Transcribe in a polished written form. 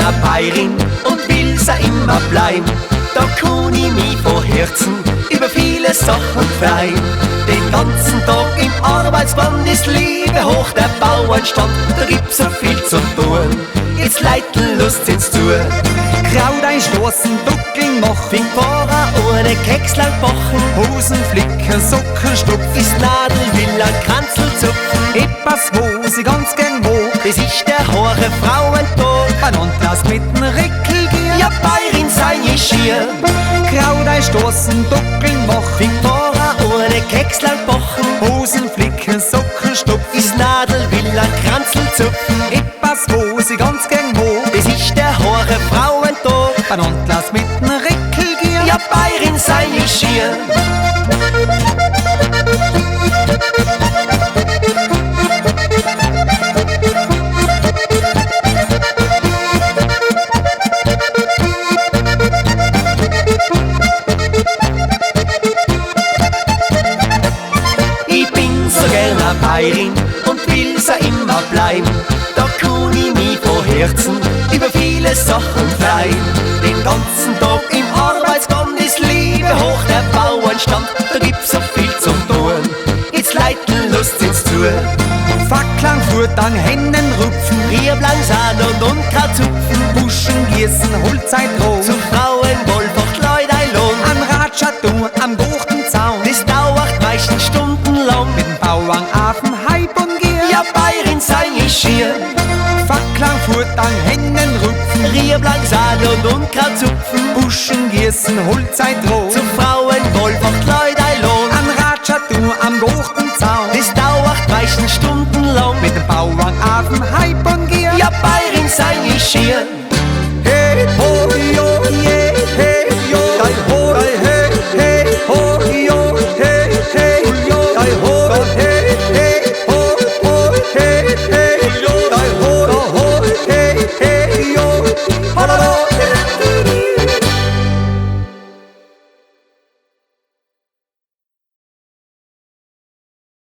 a Bayerin und will's auch immer bleiben. Da kann ich mich von Herzen über viele Sachen freuen. Den ganzen Tag im Arbeitsband ist Liebe hoch der Bauernstand. Da gibt's so viel zu tun. Jetzt leiten Lust sind's zu. Kraut einstoßen, Duckeln machen, Fing Pfarrer ohne Kekslang bachen. Hosen flicken, Socken stopfen, Ist Nadel will ein Kranzel zupfen. Etwas, wo sie ganz gern mag. Das ist der hohe Frauentag. Beieinander lass mit dem Rickel gehen. Ja, Bayerin sei ich schier. Kraut einstoßen, Duckeln machen, Fing Pfarrer ohne Kekslang bachen. Hosen flicken, Socken stopfen, Ist Nadel will ein Kranzel zupfen. Etwas, wo sie ganz gern mag. Das ist der hohe Frauentag. Beieinander lass mit dem Rickel gehen. Ja, Bayerin sei ich schier. Ich bin so gern a Bayerin und will's auch immer bleiben. Da kann ich mich von Herzen über viele Sachen freuen. Den ganzen Tag im Arbeitsband ist Liebe hoch der Bauernstand. Da gibt's so viel zum tun. Jetzt leiten Lust sind's zu. Fackeln, Fuhrtang, Hennen rupfen, Rieblang, Sahn und Unkraut zupfen. Buschen gießen, Holzeit roh. Zu Frauen Wohlfacht Leut ein Lohn. Am Ratschatu, am gochten Zaun, Das dauert meistens stundenlang. mit dem Bauern auf dem Hype umgehen. Ja, Bayerin sei ich schier. Fackeln, Fuhrtang, Hennen rupfen, Rieblang, Sahn und Unkraut zupfen. Buschen gießen, Holzeit roh. Zu Frauen Wohlfacht Leut